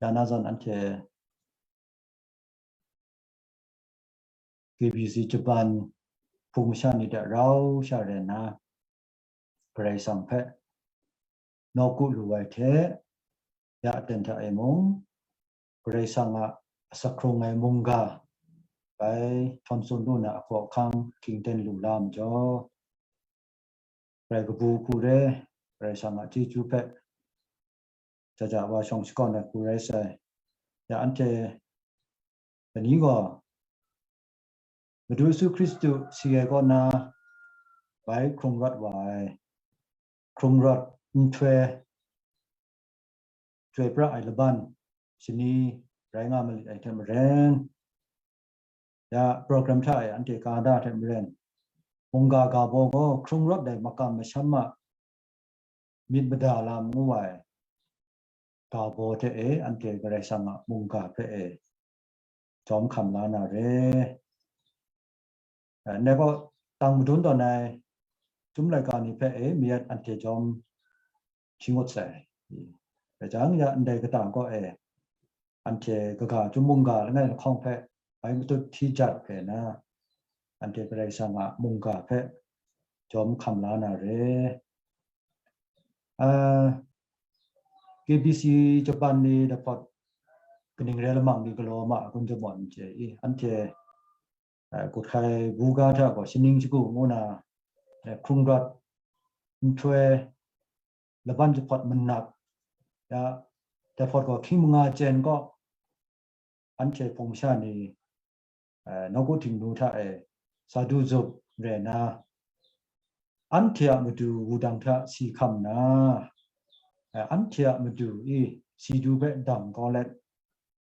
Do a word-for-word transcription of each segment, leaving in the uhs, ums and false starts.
Dana zawn anhte K B C Japan hpung masha ni hta rau sha rai nna, Karai Kasang hpe nawku lu ai hte, ya aten hta e mung, Karai Kasang a asak hkrung ai mungga bai htawn tsun lu na ahkaw ahkang hkying ten lu la majaw, Karai kabu hku re, Karai Kasang a chyeju hpe jaja wa shawng shakawn ai hku rai sai. Ya anhte dani gaw Madu Yesu Hkristu si ai kaw na bai hkrung rawt wa ai, hkrung rawt nhtoi chyoi pra ai laban shani rai nga malit ai hte maren, ya program hta e anhte ka da hte maren, mungga ga baw gaw hkrung rawt ai makam masham a myit mada lam ngu ai ga baw hte e anhte Karai Kasang a mungga hpe e jawm hkam la na re. Eh, ndai gaw tang madun tawn ai chyum laika ni hpe e mayat anhte jawm hti ngut sai. Rai jang ya ndai kata gaw e anhte kaga chyum mungga langai lahkawng hpe bai matut hti jat hpe na, anhte Karai Kasang a mungga hpe jawm hkam la na re. Ah, K B C Japan ni dapawt kaning rai lamang ni galaw ma a kun jamawn n chye i, anhte, ah, kut hkai buga hta gaw shaning shagu ngu na, eh, hkrung rawt nhtoi laban jahpawt manap, ya, dai hpawt gaw hkying manga chyen gaw, anhte hpung masha ni, eh, nawku htingnu hta e sa du zup rai nna, anhte a matu wudang hta si hkam nna, eh, anhte a matu i si du hpe dang kau let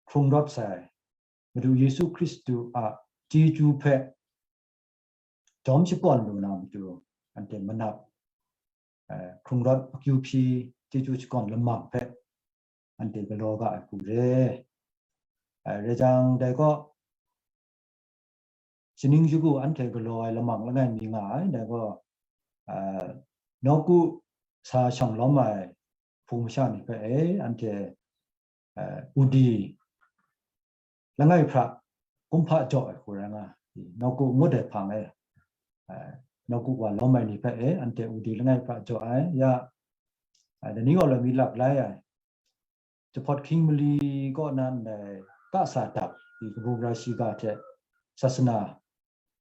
hkrung rawt sai, Madu Yesu Hkristu a chyeju hpe jawm shakawn lu na matu, anhte manap, eh, hkrung rawt akyu hpyi chyeju shakawn lamang hpe anhte galaw ga ai hku re. Eh, rai jang dai gaw, shaning shagu anhte galaw ai lamang langai mi nga ai, dai gaw, eh, nawku sa shang lawm ai hpung masha ni hpe e anhte, eh, udi langai hpra kumhpa jaw ai hku rai nga, nawku ngut ai hpang e, eh, nawku wa lawm ai ni hpe e anhte udi langai hpra jaw ai, ya, eh, dai ni gaw lawm mi lak lai ai, jahpawt hkying mali kaw na ndai kasa dap, i kabu gara shiga hte sasana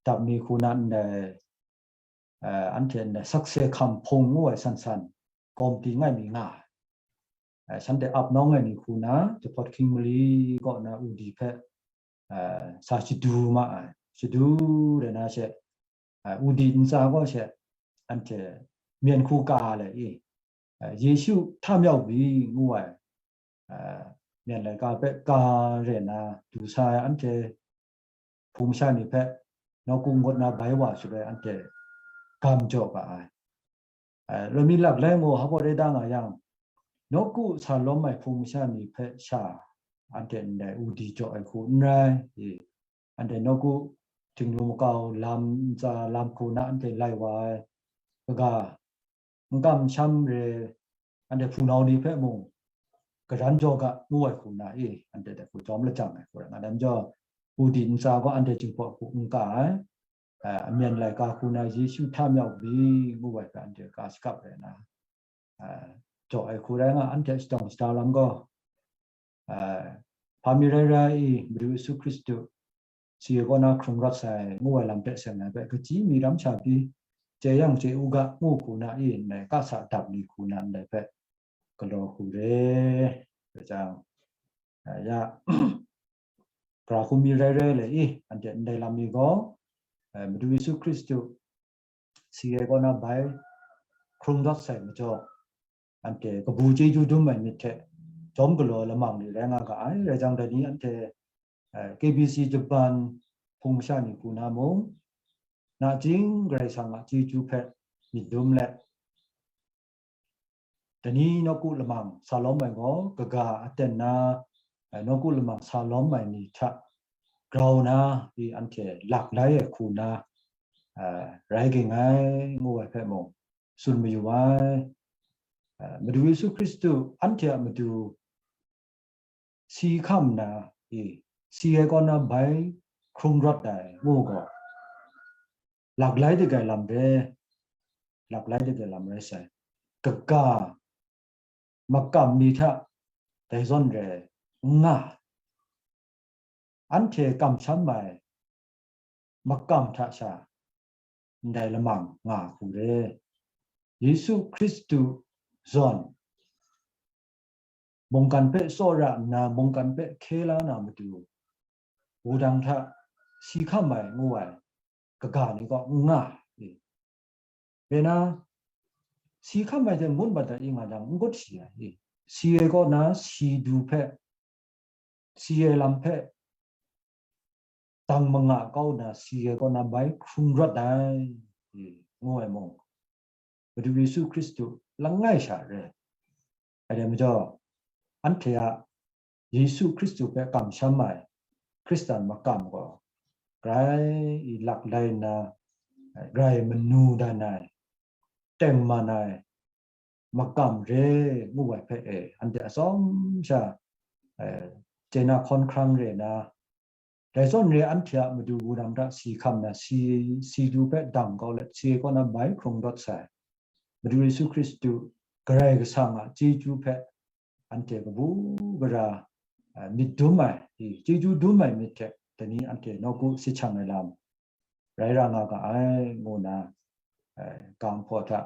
dap ni hku na ndai, eh, anhte ndai sakse hkam hpung ngu ai san san, kawmti ngai mi nga ai. Eh, shanhte ap nawng ai ni hku na, jahpawt hkying mali kaw na udi hpe, eh, sa shadu ma ai. Shadu rai na she, eh, udi ntsa gaw she, anhte myen hku ka le i, eh, Yesu hta myau bi ngu ai, eh, myen laika hpe ka re na du sa ai anhte hpung masha ni hpe nawku ngut na bai wa shaloi anhte gam jaw ga ai. Eh, lawm mi lak lai ngu hpa re da nga yang, nawku sa lawm ai hpung masha ni hpe sha anhte ndai udi jaw ai hku n rai, i, anhte nawku htingnu makau lam ntsa lam hku na anhte lai wa ai kaga, n kam sham re, anhte hpunau ni hpe mung garan jaw ga ngu ai hku na i, anhte dai hku jawm lajang ai hku rai nga, dai majaw, udi ntsa gaw anhte jinghpaw hku n ka ai, eh, amyen laika hku na Yesu hta myau bi ngu ai hpe anhte ka shakap rai na, eh, jaw ai hku rai nga, anhte shadawng shada lam gaw, eh, hpa mi rai rai i, Madu Yesu Hkristu si ai kaw na hkrung rawt sai ngu ai lam hpe seng ai hpe, kaji mi ram sha pyi, chye yang chye u ga ngu hku na i, ndai kasa dap ni hku na ndai hpe galaw hku re. Rai jang, eh, ya, gara hku mi rai rai le i, anhte ndai lam ni gaw, eh, Madu Yesu Hkristu si ai kaw na bai hkrung rawt sai majaw, anhte kabu chyeju dum ai myit hte jawm galaw lamang ni rai nga ga ai. Rai jang, dai ni anhte, eh, K B C Japan hpung masha ni hku na mung, nachying Karai Kasang a chyeju hpe myit dum let, dai ni nawku lamang sa lawm ai gaw, kaga aten na, eh, nawku lamang sa lawm ai ni hta grau na i anhte lak lai ai hku na, eh, rai ging ai ngu ai hpe mung tsun mayu ai. Eh, Madu Yesu Hkristu anhte a matu si hkam na, i, si ai kaw na bai hkrung rawt ai ngu gaw, laklai dik ai lam re, laklai dik ai lam rai sai. Kaga makam ni hta dai zawn re n nga, anhte kamsham ai makam hta sha ndai lamang nga hku re. Yesu Hkristu zawn mungkan hpe tsawra nna, mungkan hpe hkye la na matu, wudang hta si hkam ai ngu ai kaga ni kaw n nga. Rai na, si hkam ai hte ngun bat ai i nga jang, n kut si ai. Si ai kaw na si du hpe, si ai lam hpe dang manga kau na si ai kaw na bai hkrung rawt ai, ngu ai mung, Madu Yesu Hkristu langai sha re. Ai dai majaw, anhte a Yesu Hkristu hpe kamsham ai Hkristan makam gaw, grai i laklai nna, grai manu dan ai, tengman ai makam re ngu ai hpe e, anhte atsawm sha, eh, chye na hkawn hkrang re na, dai zawn re anhte a matu wudang hta si hkam na, si, si du hpe dang kau let, si ai kaw na bai hkrung rawt sai. Madu Yesu Hkristu Karai Kasang a chyeju hpe anhte kabu gara, eh, myit dum ai, i, chyeju dum ai myit hte dai ni anhte nawku si hkyang ai lam rai ra nga ga ai, ngu nna, eh, ga nhpaw hta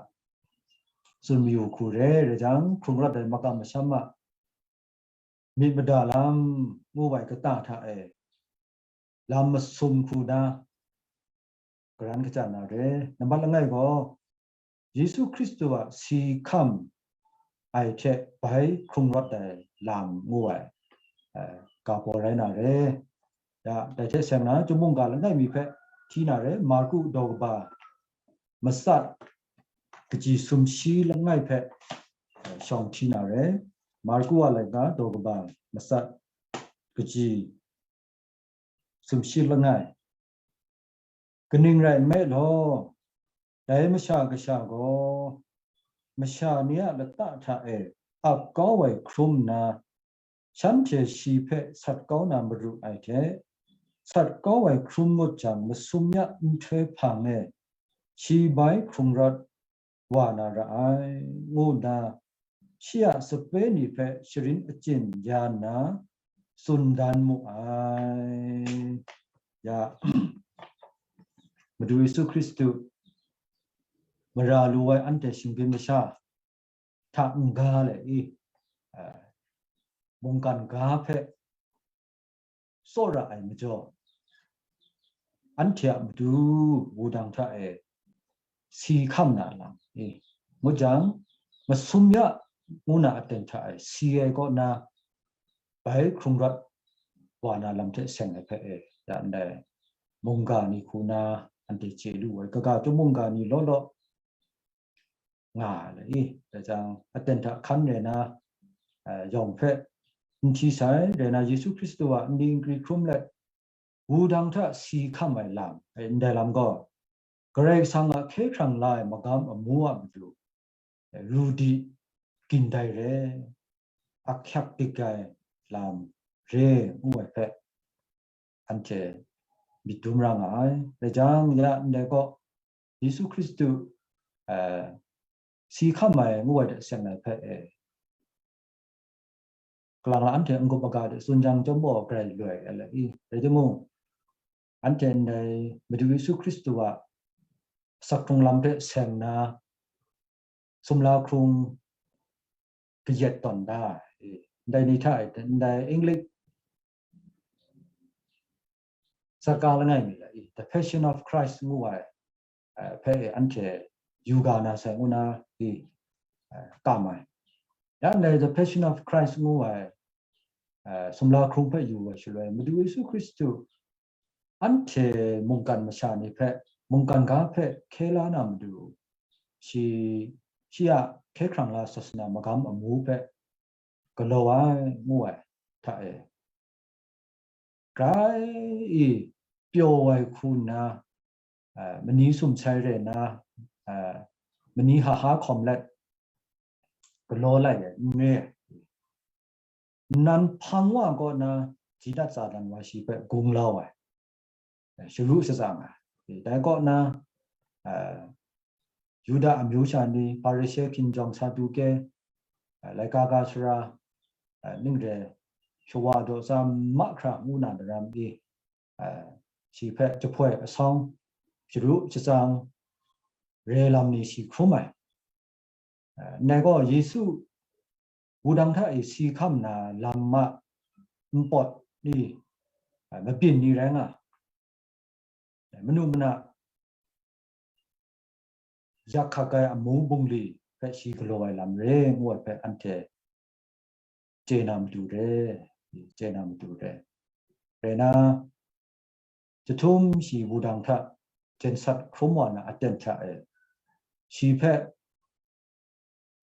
tsun mayu hku re, rai jang, hkrung rawt ai makam masham a myit mada lam ngu ai kata hta e, lam masum hku na karan kachyan na re. Nambat langai gaw, Yesu Hkristu a si hkam ai hte bai hkrung rawt ai lam ngu ai, eh, ga baw rai na re. Ya, dai hte seng na, Chyum mungga langai mi hpe hti na re, Marku daw kaba matsat kaji sumshi langai hpe, eh, shawng hti na re, Marku a laika daw kaba matsat kaji sumshi langai. Kaning rai nme law, dai Masha Kasha gaw masha ni a lata hta e ap kau ai hkrum nna, shanhte shi hpe sat kau na maru ai hte, sat kau ai hkrum ngut jang, masum ya nhtoi hpang e shi bai hkrung rawt wa na ra ai, ngu nna shi a sape ni hpe sharin achyin ya nna tsun dan mu ai. Ya, Madu Yesu Hkristu mara lu ai anhte shinggyim masha hta n-ga le i, eh, mungkan ga hpe tsawra ai majaw, anhte a matu wudang hta e si hkam na lam, i, ngu jang, masum ya ngu na aten hta e si ai kaw na, bai hkrung rawt wa na lam hte seng ai hpe e, ya ndai mungga ni hku na anhte chye lu ai, kaga chyum mungga ni law law nga ai le i, dai jang, aten hta hkan rai na, eh, yawng hpe n hti sai, rai na Yesu Hkristu a nni nkri hkrum let, wudang hta si hkam ai lam, eh, ndai lam gaw, Karai Kasang a hkye hkrang la ai magam amu a matu, eh, ru di, gin dai re, ahkyak dik ai lam re, ngu ai hpe, anhte myit dum ra nga ai. Rai jang, ya ndai gaw, Yesu Hkristu, eh, si hkam ai ngu ai hte seng ai hpe, eh, kalang la anhte n-gup aga de tsun jang chyawm gaw grai loi ai le i, rai timung, anhte ndai Madu Yesu Hkristu a asak hkrung lam hpe seng na, sumla hkrung kayat tawn da, i, ndai ni hta e, ndai English saka langai mi la i, The Passion of Christ ngu ai, eh, hpe anhte yu ga na sai ngu na i, eh, kam ai. Ya ndai The Passion of Christ ngu ai, eh, sumla hkrung hpe yu ai shaloi, Madu Yesu Hkristu anhte mungkan masha ni hpe, mungkan ga hpe hkye la na matu, shi, shi a hkye hkrang la sasana magam amu hpe galaw ai ngu ai hta e, grai i pyaw ai hku nna, eh, mani sum sai re nna, eh, mani ha ha hkawm let galaw lai ai n re ai. nan hpang wa kaw na, ji dat tsa dan wa shi hpe gunglau ai, sharu shatsang ai. Dai kaw na, Yuda amyu sha ni, Hparishe hkinjawng, Saduke, laika ga sara, ning re, shawa daw sa mahkra ngu na daram i, shi hpe jahpoi asawng, sharu shatsang, re lam ni shi hkrum ai. Ndai gaw Yesu wudang hta e si hkam na lam ma npawt ni, mabyin ni rai nga, manu mana yak hkak ai amu bungli hpe shi galaw ai lam re ngu ai hpe anhte chye na matu re, chye na matu re. Rai na, jahtum shi wudang hta jensat hkrum wa na aten hta e, shi hpe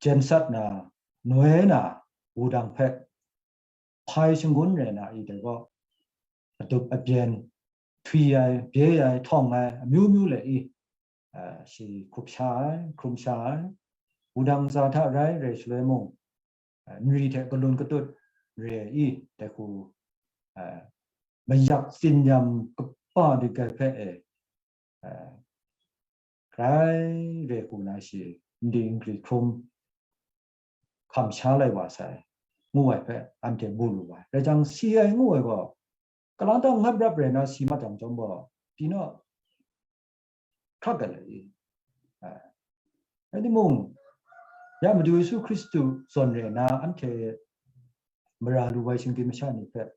jensat na, noi na, wudang hpe hpai shangun re na i dai gaw, adup abyen, htwi ai, bye ai, htawng ai, amyu myu le i, shi hkrup sha ai, hkrum sha ai, wudang ntsa hta rai re shaloi mung, nri hte galun katut re i, dai hku, mayak tsin yam kaba dinggai hpe e, grai re hku na shi, ndi nkri hkrum hkam sha lai wa sai, ngu ai hpe anhte mu lu ai. Rai jang, si ai ngu ai gaw, kalang ta ngap rap rai na si mat yang chyawm gaw, tinaw hkrak ai lai i. Rai timung, ya Madu Yesu Hkristu zawn re na anhte mara lu ai shinggyim masha ni hpe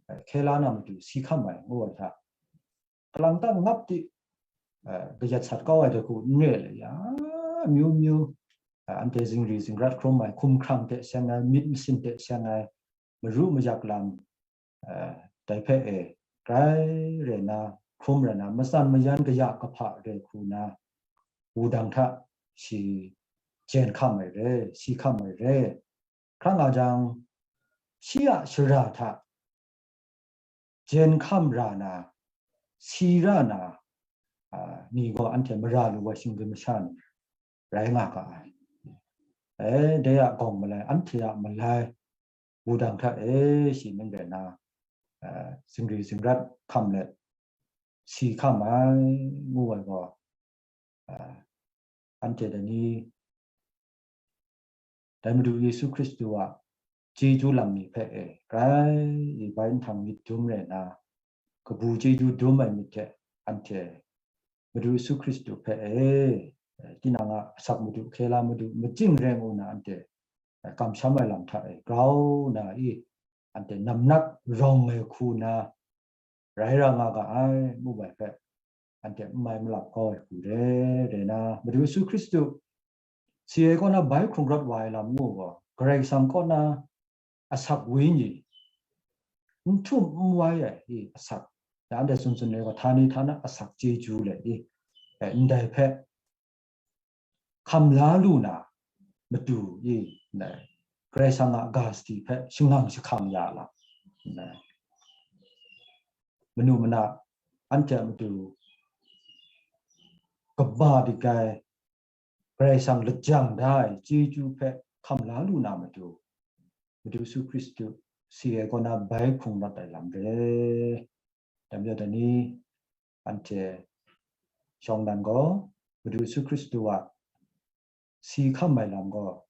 hkye la na matu si hkam ai ngu ai hta, kalang ta ngap di, kayat sat kau ai dai hku n re le ya, amyu myu, anhte zingri zingrat hkrum ai, hkumhkrang hte seng ai, myit masin hte seng ai, maru mayak lam, dai hpe e, grai re na, hkrum re na, matsan mayan kaya kahpa re hku na, wudang hta shi jen hkam ai re, si hkam ai re. Hkra nga jang, shi a shara hta jen hkam ra na, si ra na, ni gaw anhte mara lu ai shinggyim masha ni rai nga ga ai. E, dai a gawng malai, anhte a malai, wudang hta e shi ning rai na, zingri zingrat hkam let, si hkam ai, ngu ai gaw, anhte dai ni, dai Madu Yesu Hkristu a chyeju lam ni hpe e, grai i bai nhtang myit dum rai na, kabu chyeju dum ai myit hte anhte Madu Yesu Hkristu hpe e, tinang a asak madu, hkye la madu, majing reng u na anhte kamsham ai lam hta e grau na i, anhte namnak rawng ai hku na, rai ra nga ga ai, ngu ai hpe, anhte n mai malap kau ai hku re, re na, Madu Yesu Hkristu si ai kaw na bai hkrung rawt wa ai lam ngu gaw, Karai Kasang kaw na asak wenyi, n htum n wai ai i asak, ya anhte tsun tsun ai gaw, htani htana asak chyeju le i, ndai hpe hkam la lu na matu i, Karai Kasang a ga sadi hpe shangang jahkang ya lam, manu mana anhte a matu kaba dinggai, Karai Kasang lajang da ai chyeju hpe hkam la lu na matu, Madu Yesu Hkristu si ai kaw na bai hkrung rawt ai lam re. Dai majaw dai ni, anhte shawng dan gaw, Madu Yesu Hkristu a si hkam ai lam gaw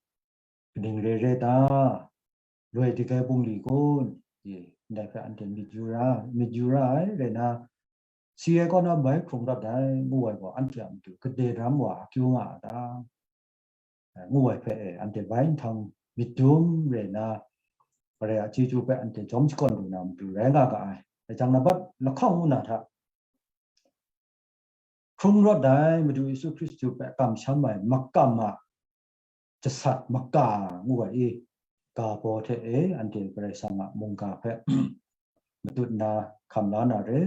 kaning re re ta? Loi dingrai bungli kun? Ye, ndai hpe anhte myit yu ra, myit yu ra ai rai na, si ai kaw na bai hkrung rawt ai ngu ai gaw, anhte a matu gade daram wa akyu nga a ta? Ngu ai hpe e, anhte bai nhtang myit dum re na, Karai a chyeju hpe anhte jawm shakawn lu na matu rai nga ga ai. Rai jang, nambat lahkawng ngu na hta, hkrung rawt ai Madu Yesu Hkristu hpe kamsham ai makam a jasat maka ngu ai i, ga baw hte e anhte Karai Kasang a mungga hpe matut nna hkam la na re.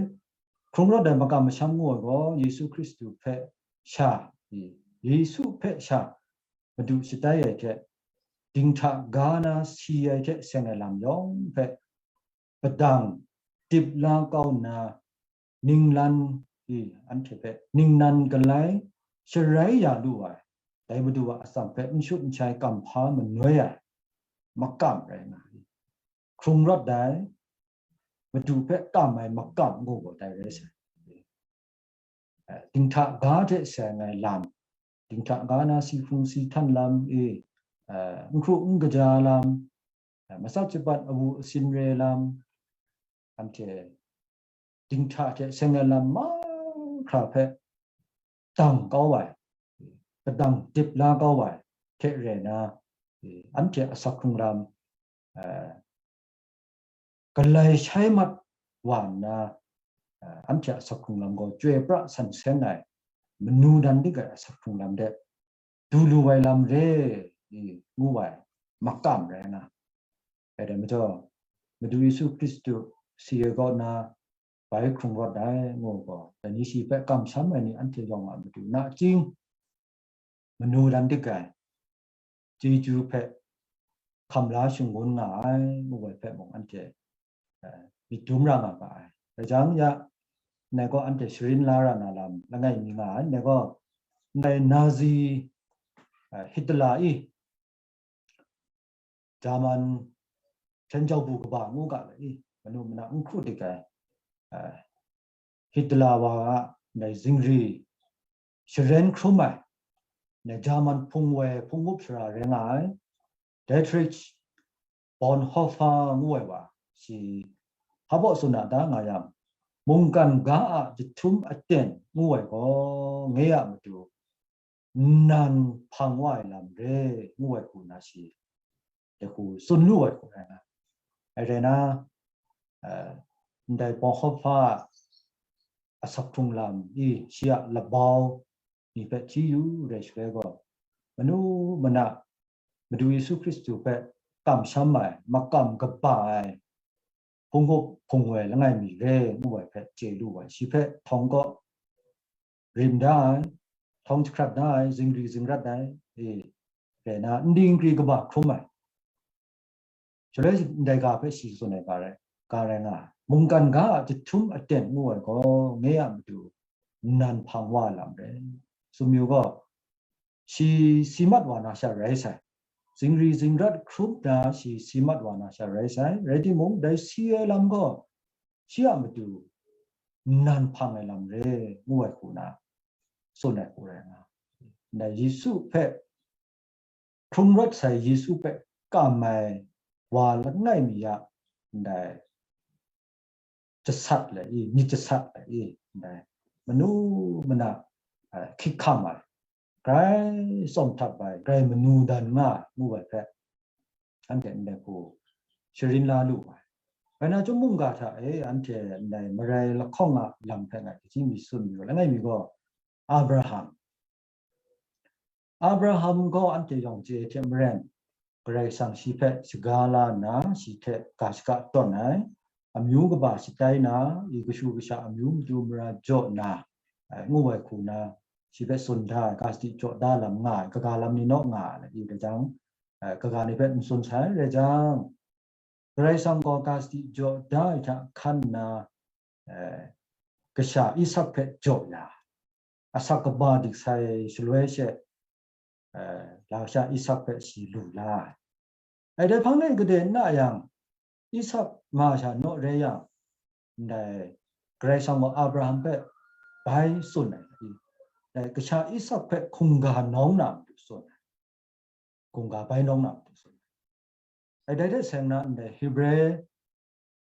Hkrung rawt ai makam masham ngu ai gaw, Yesu Hkristu hpe sha, Yesu hpe sha madu shatai ai hte, dinghta ga na si ai hte seng ai lam yawng hpe padang dip la kau nna, ninglan i anhte hpe ningnan galai sharai ya lu ai, dai Madu a atsam hpe n shut n shai kamhpa manoi ai makam rai nga ai. hkrung rawt ai, Madu hpe kam ai makam ngu gaw dai rai sai. Dinghta ga hte seng ai lam, dinghta ga na si hkrung si htan lam i, n hkru n kaja lam, matsat shabat awu asin re lam, anhte dinghta hte seng ai lam mahkra hpe dang kau ai, kadang dip la kau ai hte re na, anhte asak hkrung lam, galai shai mat wa nna, anhte a asak hkrung lam gaw chyoi pra san seng ai, manu dan dik ai asak hkrung lam de du lu ai lam re, ngu ai makam rai nga. Dai majaw, Madu Yesu Hkristu si ai kaw na bai hkrung rawt ai ngu gaw, dai ni shi hpe kamsham ai ni anhte yawng a matu nachying manu dan dik ai, chyeju hpe hkam la shangun nga ai ngu ai hpe mung anhte myit dum ra nga ga ai. Rai jang ya, ndai gaw anhte sharin la ra na lam langai mi nga ai. Ndai gaw, ndai Nazi, Hitler i, Jaman hpyen jau bu kaba ngu ga le i, manu mana n hkru dik ai, Hitler wa a ndai zingri sharen hkrum ai, ndai Jaman hpung woi hpung up sara rai nga ai, Dietrich Bonhoeffer ngu ai wa, shi hpa baw tsun a ta nga yang, mungkan ga a jahtum aten ngu ai gaw, nge a matu nnan hpang wa ai lam re, ngu ai hku na shi, dai hku tsun lu ai hku rai na. Ai rai na, ndai Bonhoeffer a asak hkrung lam i, shi a labau ni hpe hti yu rai shaloi gaw, manu mana Madu Yesu Hkristu hpe kamsham ai, makam kaba ai, hpung up hpung woi langai mi re ngu ai hpe chye lu ai, shi hpe htawng kaw rim da ai, htawng jahkrat da ai, zingri zingrat ai, e, re na, n dingri kaba hkrum ai. Shaloi ndai ga hpe shi tsun ai ga rai, ga rai nga ai. Mungkan ga a jahtum aten ngu ai gaw, nge a matu nnan hpang wa lam rai. Sumyu gaw, shi si mat wa na sha rai sai. Zingri zingrat hkrup na shi si mat wa na sha rai sai. Rai timung, dai si ai lam gaw, shi a matu nnan hpang ai lam re, ngu ai hku na, tsun ai hku rai nga. Ndai Yesu hpe hkrung rawt sai Yesu hpe kam ai wa langai mi a ndai jasat le i, myit jasat le i, ndai manu mana, eh, hkik hkam ai, grai tsawm htap ai, grai manu dan nga ai ngu ai hpe, anhte ndai hku sharin la lu ai. Rai na chyawm mungga hta e, anhte ndai marai lahkawng a lam hpe ngai kaji mi tsun mi gaw, langai mi gaw, Abraham. Abraham gaw anhte yawng chye hte maren, Karai Kasang shi hpe shaga la nna, shi hte ga shaka tawn ai, amyu kaba shatai na, i kashu kasha amyu matu mara jaw na, eh, ngu ai hku na, shi hpe tsun da ai, ga sadi jaw da lam nga ai, kaga lam ni naw nga ai, i rai jang, eh, kaga ni hpe n tsun sai, rai jang, Karai Kasang gaw ga sadi jaw da ai hta hkan nna, eh, kasha Isak hpe jaw ya, asak kaba dik sai shaloi she, eh, lasha Isak hpe shi lu la ai. Ai dai hpang de gade n na yang, Isak ma sha naw rai yang, ndai Karai Kasang gaw Abraham hpe bai tsun ai, ndai kasha Isak hpe hkungga nawng na matu tsun ai. Hkungga bai nawng na matu tsun ai. Ai dai hte seng na ndai Hebre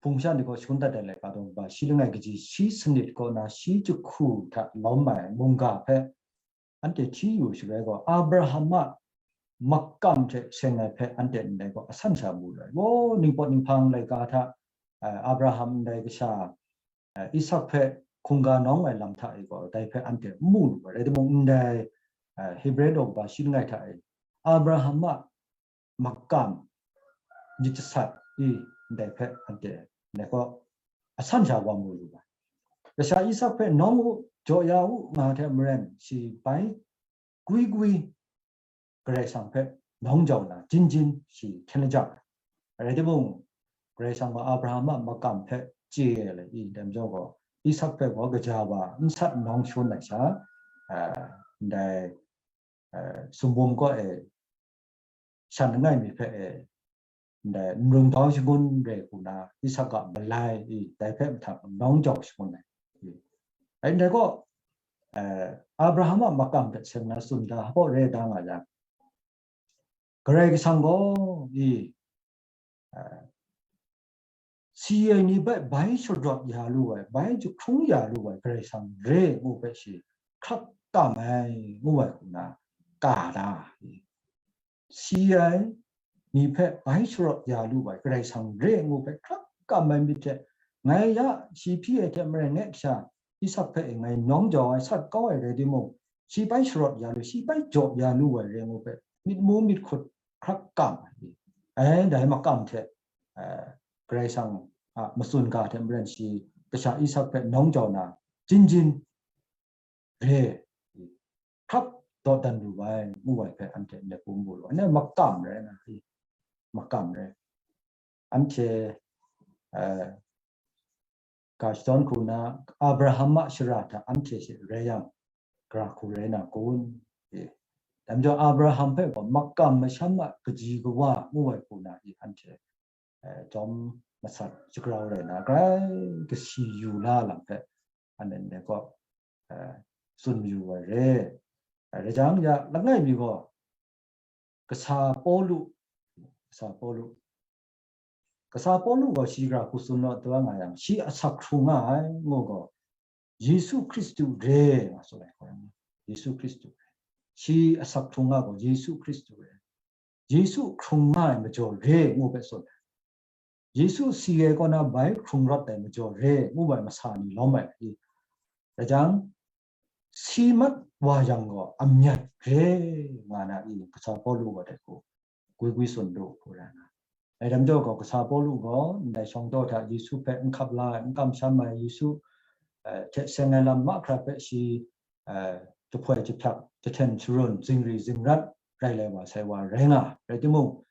hpung sha ni gaw shangun dat ai laika daw ba shi langai kaji shi sanit kaw na shi jahku hta lawm ai mungga hpe anhte hti yu shaloi gaw, Abraham a makam hte seng ai hpe anhte ndai gaw asan sha mu ai. Gaw, ningpawt ninghpang laika hta, eh, Abraham ndai kasha, eh, Isak hpe hkungga nawng ai lam hta e gaw, dai hpe anhte n mu lu ai. Rai timung, ndai, eh, Hebre daw ba shi langai hta e, Abraham a makam myit jasat i ndai hpe anhte ndai gaw asan sha wa mu lu ai. Kasha Isak hpe nawng u, jaw ya u, nga hte maren, shi bai gwi gwi Karai Kasang hpe nawng jau na, jin jin shi hkyen lajang ai. Rai timung, Karai Kasang gaw Abraham a makam hpe chye ai le i, dai majaw gaw, Isak hpe gaw kaja wa n sat nawng shangun ai sha, ah, ndai, ah, sumbum kaw e shan langai mi hpe e, ndai nrung dau shangun re hku na, Isak a malai i, dai hpe mahtang nawng jau shangun ai. Ai ndai gaw, eh, Abraham a makam hte seng na tsun da, hpaw re da nga yang, Karai Kasang gaw i, eh, si ai ni hpe bai sharawt ya lu ai, bai jahkrung ya lu ai Karai Kasang re ngu hpe shi hkrak kam ai, ngu ai hku na ka da. Si ai ni hpe bai sharawt ya lu ai Karai Kasang re ngu hpe hkrak kam ai myit hte, ngai ya shi hpyi ai hte maren ngai kasha Isak hpe e ngai nawng jau ai, sat kau ai rai timung, shi bai sharawt ya lu, shi bai jaw ya lu ai re ngu hpe myit mu myit hkut hkrak kam ai. Ai, dai makam hte, eh, Karai Kasang a matsun ga hte maren shi kasha Isak hpe nawng jau na, jin jin re, hkrak dawdan lu ai, ngu ai hpe anhte ndai hku mu lu ai. Anhte makam rai na, makam rai. Anhte, eh, ga shadawn hku na Abraham a shara hta anhte she rai yang, gara hku rai na kun? E, dai majaw Abraham hpe gaw makam masham a kaji kawa ngu ai hku na i anhte, eh, jawm masat shagrau rai na, grai kasi yu la lam hpe, anhte gaw, eh, tsun yu ai re. Eh, rai jang ya, langai mi gaw, kasa Pawlu, kasa Pawlu, kasa Pawlu gaw shi gara hku tsun law, taw nga yang, shi asak hkrung nga ai, ngu gaw, Yesu Hkristu re, nga tsun ai hku rai nna, Yesu Hkristu re. Shi asak hkrung nga gaw, Yesu Hkristu re. Yesu hkrung nga ai majaw re, ngu hpe tsun ai. Yesu si ai kaw na bai hkrung rawt ai majaw re, ngu ai masa ni lawm ai. Rai jang, si mat wa yang gaw, amyat re, nga na i, kasa Pawlu gaw dai hku gwi gwi tsun lu hku rai nga. Dai lam jaw gaw, kasa Pawlu gaw ndai shawng daw hta Yesu hpe n hkap la ai, n kamsham ai, Yesu, eh, hte seng ai lam mahkra hpe shi, eh, jahpoi jahpyak, jahten sharun, zingri zingrat rai lai wa sai wa rai nga. Rai timung,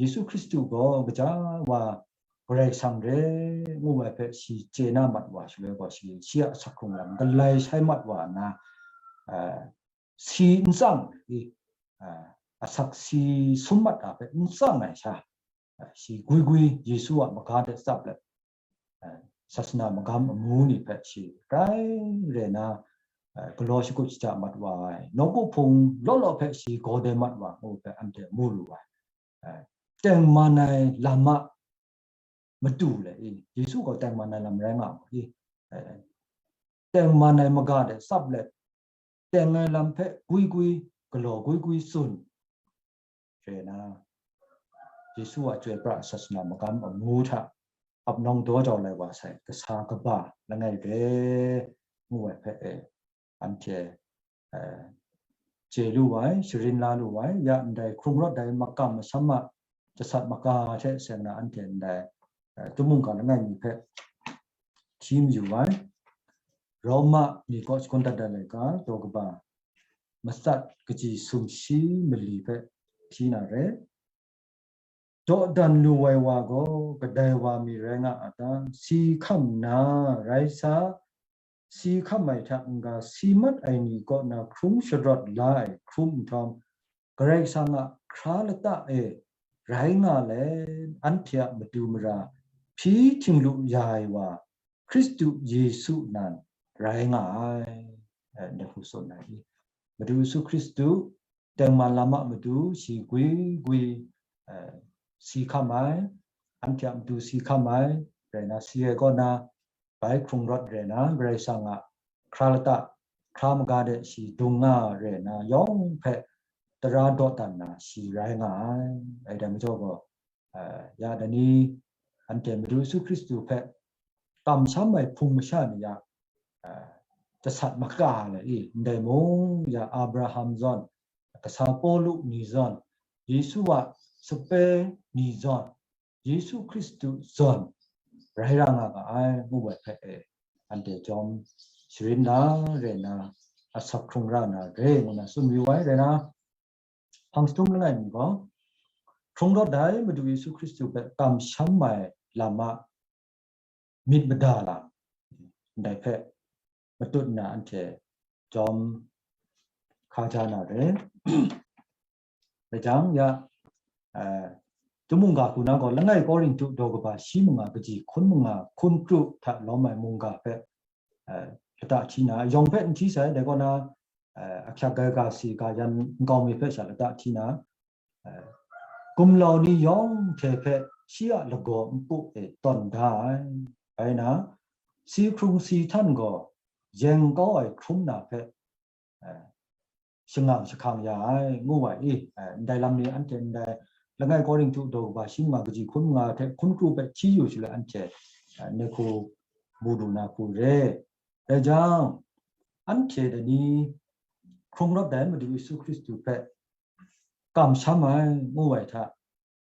Yesu Hkristu gaw kaja wa Karai Kasang re ngu ai hpe shi chye na mat wa shaloi gaw, shi, shi a asak hkrung lam galai shai mat wa nna, eh, si n tsang i, eh, asak si sum mat a hpe n tsang ai sha, eh, shi gwi gwi Yesu a maga de tsap let, eh, sasana magam amu ni hpe shi grai re na, eh, galaw shakut shaja mat wa ai, nawku hpung law law hpe shi gaw de mat wa ngu hpe anhte mu lu ai. Eh, tengman ai lam a matu le i, Yesu gaw tengman ai lam rai nga mu i, eh, tengman ai maga de tsap let, teng ai lam hpe gwi gwi, galaw gwi gwi tsun re na, Yesu a chyoi pra sasana magam amu hta ap nawng daw jau lai wa sai, kasa kaba langai re ngu ai hpe e, anhte, eh, chye lu ai, sharin la lu ai, ya ndai hkrung rawt ai makam masham a jasat maga hte seng na anhte ndai, eh, tum mungga langai mi hpe hti mayu ai. Roma ni kaw shakawn dat dat ai ga, daw kaba matsat kaji sumshi mali hpe hti na re. Dawdan lu ai wa gaw kadai wa mi rai nga a ta? Si hkam nna rai sa, si hkam ai hta n-ga si mat ai ni kaw na hkrung sharawt la ai hkrum nhtawm, Karai Kasang a hkra lata e rai nga let, anhte a matu mara hpyi htinglu ya ai wa, Hkristu Yesu nan rai nga ai, eh, ndai hku tsun ai. Madu Yesu Hkristu tengman lam a matu shi gwi gwi, eh, si hkam ai, anhte a matu si hkam ai, rai na, si ai kaw na, bai hkrung rawt rai na, Karai Kasang a hkra lata, hkra maga de shi dung nga rai na, yawng hpe tara dawdan na shi rai nga ai. Ai dai majaw gaw, eh, ya dai ni, anhte Madu Yesu Hkristu hpe kamsham ai hpung masha ni a, eh, jasat maka le i, ndai mung ya Abraham zawn, kasa Pawlu ni zawn, Yesu a sape ni zawn, Yesu Hkristu zawn rai ra nga ga ai, ngu ai hpe e, anhte jawm sharin na re na, asak hkrung ra na re ngu na tsun yu ai rai na, hpang jahtum langai mi gaw, hkrung rawt ai Madu Yesu Hkristu hpe kamsham ai lam a myit mada lam, ndai hpe matut nna anhte jawm hka ja na re. Rai jang ya, eh, Chyum mungga hku na gaw, langai Korinhtu daw kaba shi manga kaji hkun manga hkun kru hta lawm ai mungga hpe, eh, lata hti na, yawng hpe n hti sai, dai kaw na, eh, ahkyak ga ga si ga yan nkau mi hpe sha lata hti na, eh, gumlau ni yawng hte hpe shi a lagaw npu e tawn da ai. Bai na, si hkrung si htan gaw, yeng kau ai hkrum na hpe, eh, shangang jahkang ya ai, ngu ai i, eh, ndai lam ni anhte ndai langai Korinhtu daw kaba shi manga kaji hkun manga hte hkun kru hpe hti yu shaloi anhte, eh, ndai hku mu lu na hku re. Dai jang, anhte dai ni hkrung rawt ai Madu Yesu Hkristu hpe kamsham ai, ngu ai hta,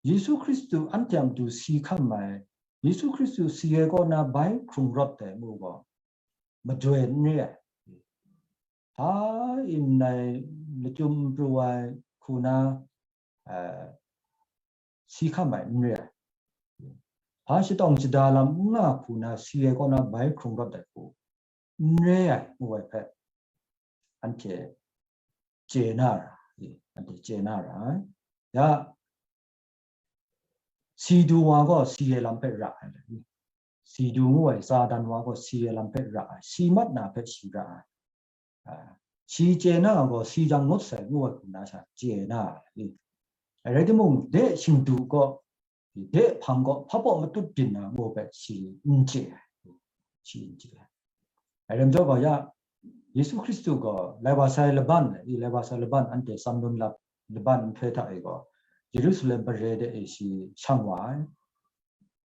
Yesu Hkristu anhte a matu si hkam ai, Yesu Hkristu si ai kaw na bai hkrung rawt ai ngu gaw, majoi n re ai. Hpa in nai lachyum n pru ai hku na, eh, si hkam ai n re ai. Hpa shatawng shada lam n nga hku na si ai kaw na bai hkrung rawt ai hku n re ai, ngu ai hpe, anhte chye na ra, anhte chye na ra ai. Ya, si du wa gaw si ai lam hpe ra ai, si du ngu ai Satan wa gaw si ai lam hpe ra ai, si mat na hpe shi ra ai. Ah, shi chye na gaw si jang ngut sai ngu ai hku na sha chye na ai. Rai timung, de shingdu gaw, de hpang gaw hpa baw matut byin na ngu hpe shi n chye ai, shi n chye ai. Rai tim jaw gaw ya, Yesu Hkristu gaw lai wa sai laban, i lai wa sai laban anhte tsam lun lap laban nhpe hta e gaw, Yerusalem mare de e shi shang wa ai.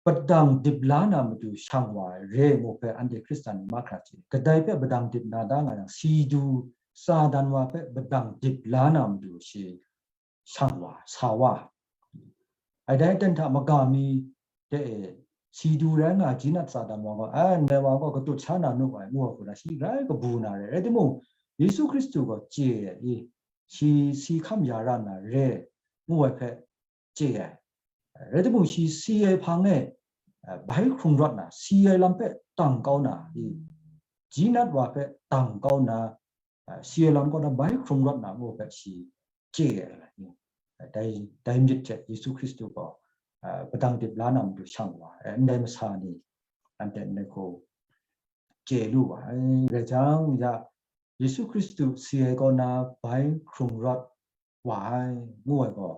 Padang dip la na matu shang wa ai re ngu hpe anhte Hkristan ni mahkra chye. Kadai hpe padang dip na da nga yang, si du Satan wa hpe padang dip la na matu shi shang wa, sa wa. Ai dai ten hta maga mi de e, si du rai nga ai, jinat Satan wa gaw, ai, ndai wa gaw katut sha na nu ai, ngu ai hku na, shi grai kabu na re. Rai timung, Yesu Hkristu gaw chye ai, i, shi si hkam ya ra na re, ngu ai hpe chye ai. Rai timung, shi si ai hpang e, eh, bai hkrung rawt na, si ai lam hpe tang kau na, i, jinat wa hpe tang kau na, eh, si ai lam kaw na bai hkrung rawt na ngu hpe shi chye ai. Dai, dai myit hte Yesu Hkristu gaw, eh, padang dip la na matu shang wa ai, ndai masa ni anhte ndai hku chye lu wa ai. Rai jang ya, Yesu Hkristu si ai kaw na bai hkrung rawt wa ai, ngu ai gaw,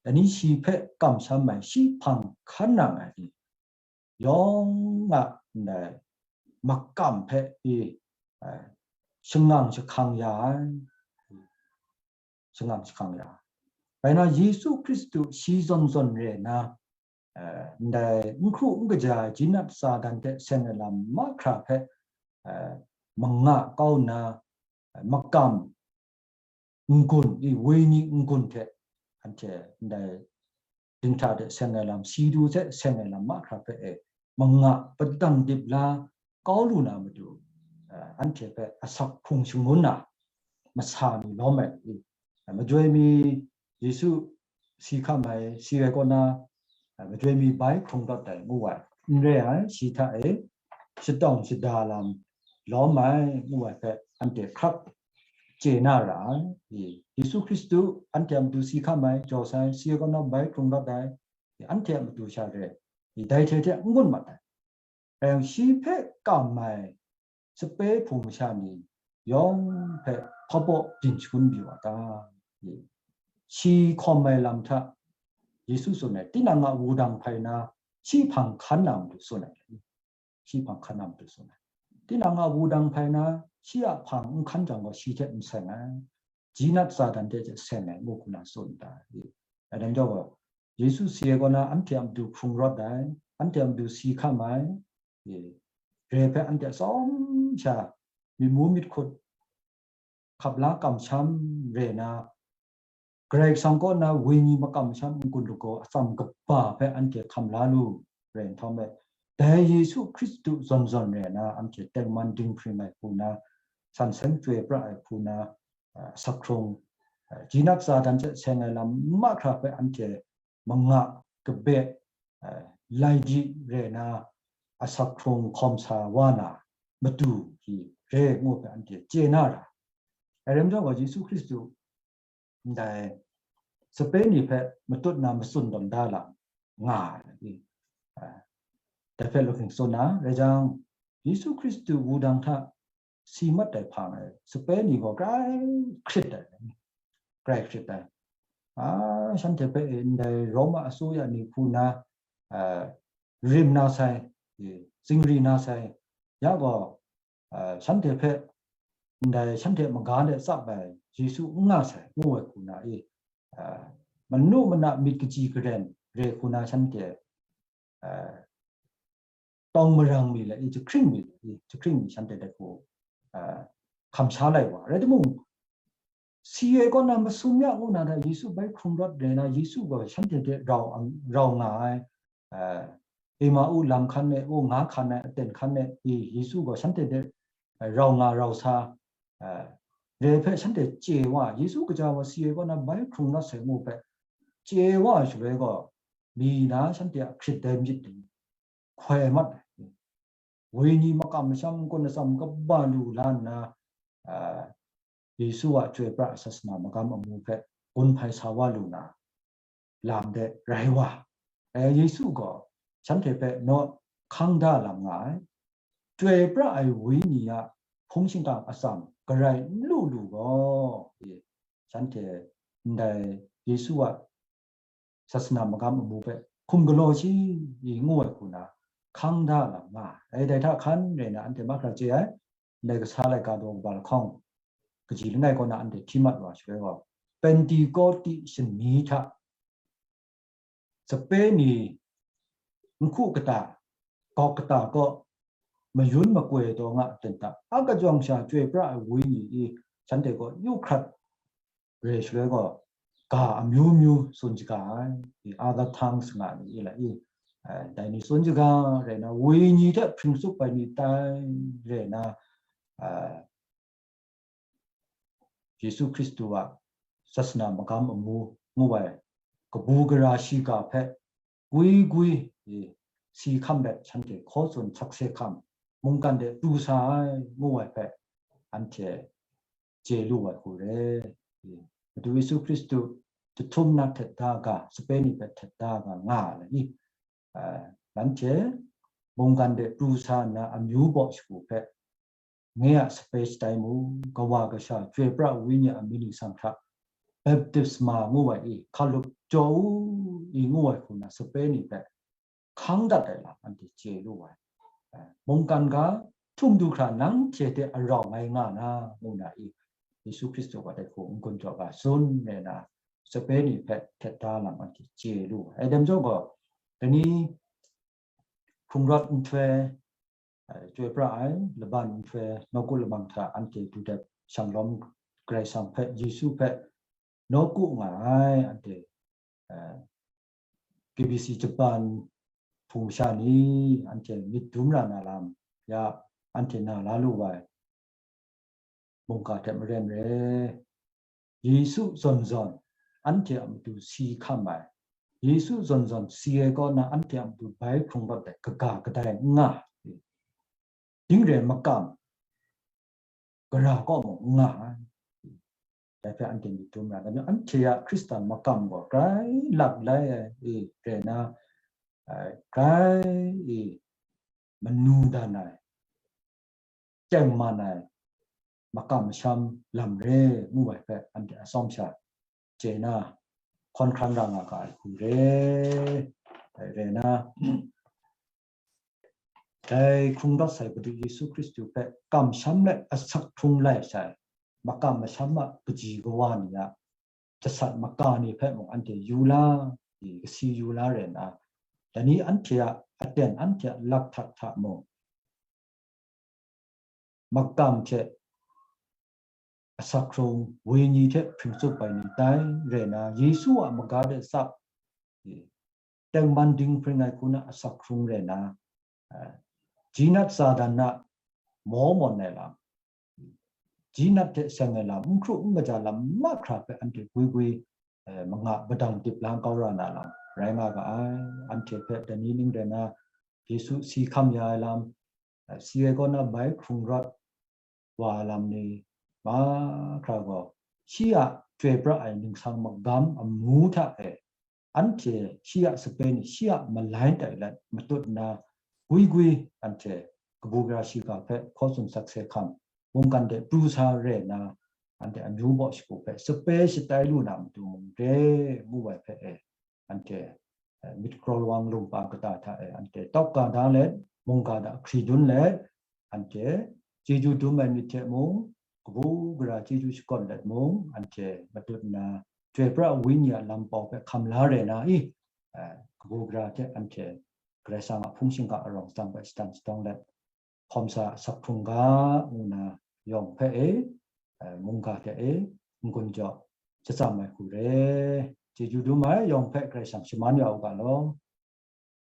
dai ni shi hpe kamsham ai, shi hpang hkan nang ai ni yawng a ndai makam hpe i, eh, shangang jahkang ya ai, shangang jahkang ya ai. Bai na, Yesu Hkristu shi zawn zawn re na, eh, ndai n hkru n kaja ai jinat Satan hte seng ai lam mahkra hpe, eh, manga kau nna, eh, makam n-gun, i, wenyi n-gun hte anhte ndai dinghta hte seng ai lam, si du hte seng ai lam mahkra hpe e, manga padang dip la kau lu na matu, eh, anhte hpe asak hkrung shangun na masa mi lawm ai, i, majoi mi Yesu si hkam ai, si ai kaw na, eh, majoi mi bai hkrung rawt ai ngu ai, n re ai, shi hta e shatawng shada lam lawm ai ngu ai hpe anhte hkrak chye na ra ai. I, Yesu Hkristu anhte a matu si hkam ai, jaw sai, si ai kaw na bai hkrung rawt ai, i, anhte a matu sha re, i, dai hte hte n-gun mat ai. Rai yang, shi hpe kam ai sape hpung masha ni yawng hpe hpa baw byin shangun mayu a ta? Shi hkawm ai lam hta Yesu tsun ai, tinang a wudang hpai na, shi hpang hkan na matu tsun ai, shi hpang hkan na matu tsun ai. Tinang a wudang hpai na, shi a hpang n hkan jang gaw, shi hte n seng ai, jinat Satan hte seng ai, ngu hku na tsun da. Dai majaw gaw, Yesu si ai kaw na, anhte a matu hkrung rawt ai, anhte a matu si hkam ai, e, re hpe anhte atsawm sha myit mu myit hkut hkap la kamsham re na, Karai Kasang kaw na wenyi makam masham n-gun lagaw atsam kaba hpe anhte hkam la lu, re nhtawm e, dai Yesu Hkristu zawn zawn re na, anhte tengman dinghpring ai hku na, san seng chyoi pra ai hku na, a, asak hkrung, a, jinat Satan hte seng ai lam mahkra hpe anhte manga kabe, a, lai di re na, asak hkrung hkawm sa wa na matu hte re ngu hpe anhte chye na ra. Rai nme law, Yesu Hkristu ndai sape ni hpe matut na matsun tawn da lam, nga ai, dai hpe lawhking tsun na rai jang, Yesu Hkristu wudang hta si mat ai hpang e, sape ni gaw grai hkrit ai, grai hkrit ai. A, shanhte hpe ndai Roma asuya ni hku na, a, rim na sai, zingri na sai, ya gaw, a, shanhte hpe ndai shanhte maga de tsap ai Yesu n nga sai, ngu ai hku na i, a, manu mana myit kaji karen re hku na shanhte, a, tawng marang mi le i, jahkring mi le i, jahkring mi shanhte de hku, a, hkam sha lai wa. Rai timung, si ai kaw na masum ya ngu na hta Yesu bai hkrung rawt re na, Yesu gaw shanhte hte rau, rau nga ai, a, Emau lam hkan e, u nga hkan ai, aten hkan e, i, Yesu gaw shanhte hte rau nga rau sa, a, re hpe shanhte chye wa, Yesu kaja wa si ai kaw na bai hkrung rawt sai ngu hpe chye wa ai shaloi gaw, mi na shanhte a hkrit dai myit hkoi mat ai. Wenyi makam masham kun atsam kaba lu la nna, a, Yesu a chyoi pra sasana magam amu hpe gun hpai sa wa lu na, lam de rai wa. E, Yesu gaw shanhte hpe naw hkang da lam nga ai. Chyoi pra ai Wenyi a hpung shingkang atsam garai n lu lu gaw, e, shanhte ndai Yesu a sasana magam amu hpe hkum galaw shi i ngu ai hku na hkang da lam nga ai. Dai hta hkan rai na anhte mahkra chye ai, ndai kasa laika daw kaba lahkawng kaji langai kaw na anhte hti mat wa shaloi gaw, Pentekote shani hta sape ni nhku kata, gawk kata kaw mayun makoi taw nga a ten hta, a kajawng sha chyoi pra ai Wenyi i shanhte kaw yu hkrat re shaloi gaw, ga amyu myu tsun shaga ai, i other tongues nga ni i la i, eh, dai ni tsun shaga rai na, Wenyi hte hpring tsup ai ni tai rai na, eh, Yesu Hkristu a sasana magam amu ngu ai kabu gara shiga hpe gwi gwi, e, si hkam bai shanhte hkaw tsun sakse hkam, mungkan de pru sa ai ngu ai hpe anhte chye lu ai hku re. E, Madu Yesu Hkristu jahtum na htet da ga, sape ni hpe htet da ga nga ai ni, a, nanhte mungkan de pru sa nna amyu baw shagu hpe, nge a sape shatai mu, kawa kasha, chyoi pra wenyi a mying hta, baptisma ngu ai i, hkalup jaw u i ngu ai hku na sape ni hpe hkang dat ai lam anhte chye lu ai. Eh, mungkan ga htum du hkra nanhte hte arau ngai nga na, ngu na i, Yesu Hkristu gaw dai hku n-gun jaw ga tsun re na, sape ni hpe htet da lam anhte chye lu ai. Dai majaw gaw, dai ni hkrung rawt nhtoi, eh, chyoi pra ai, laban nhtoi, nawku lamang hta anhte du dat shanglawm Karai Kasang hpe, Yesu hpe nawku nga ai, anhte, eh, K B C Japan hpung sha ni, anhte myit dum ra na lam, ya, anhte na la lu ai mungga hte maren re. Yesu zawn zawn anhte a matu si hkam ai. Yesu zawn zawn si ai kaw na anhte a matu bai hkrung rawt ai kaga kadai n nga ai. Ding re ai makam, gara kaw mung n nga ai. Dai hpe anhte myit dum ra, dai majaw anhte a Hkristan makam gaw grai lak lai ai, e, re na, e, grai, e, manu dan ai, tengman ai makam masham lam re ngu ai hpe anhte atsawm sha chye na, hkawn hkran ra nga ga ai hku re. Dai re na, dai hkrung rawt sai Madu Yesu Hkristu hpe kamsham let asak hkrung lai sai makam masham a kaji kawa ni a jasat maka ni hpe mung anhte yu la, i kasi yu la re na, dai ni anhte a aten, anhte a lak htak hta mung, makam hte asak hkrung, wenyi hte hpring tsup ai ni tai re na, Yesu a maga de tsap, i, tengman dinghpring ai hku na asak hkrung re na, eh, jinat Satan a maw mawn ai lam, jinat hte seng ai lam, n hkru n kaja lam mahkra hpe anhte gwi gwi, eh, manga madang dip la kau ra na lam rai nga ga ai. Anhte hpe dai ni ning rai na, Yesu si hkam ya ai lam, eh, si ai kaw na bai hkrung rawt wa ai lam ni mahkra gaw, shi a chyoi pra ai ningsang magam amu hta e anhte shi a sape ni shi a malai tai let matut nna, gwi gwi anhte kabu gara shiga hpe hkaw tsun sak se hkam, mungkan de pru sa re nna, anhte amyu baw shagu hpe sape shatai lu na matu mung re ngu ai hpe e, anhte, eh, myit kraw lawang lum pa kata hta e, anhte tawk ga da let, mungga hta hkri dun let, anhte chyeju dum ai myit hte mung, kabu gara chyeju shakawn let mung, anhte matut nna, Chyoi pra ai Wenyi a lam pau hpe hkam la re na i, eh, kabu gara hte anhte Karai Kasang a hpung shingkang arawng tsang hpe shatan shatawng let, hkawm sa sak hkrung ga, ngu na yawng hpe e, eh, mungga hte e, n-gun jaw, shatsam ai hku re. Chyeju dum ai, yawng hpe Karai Kasang shaman ya u ga law.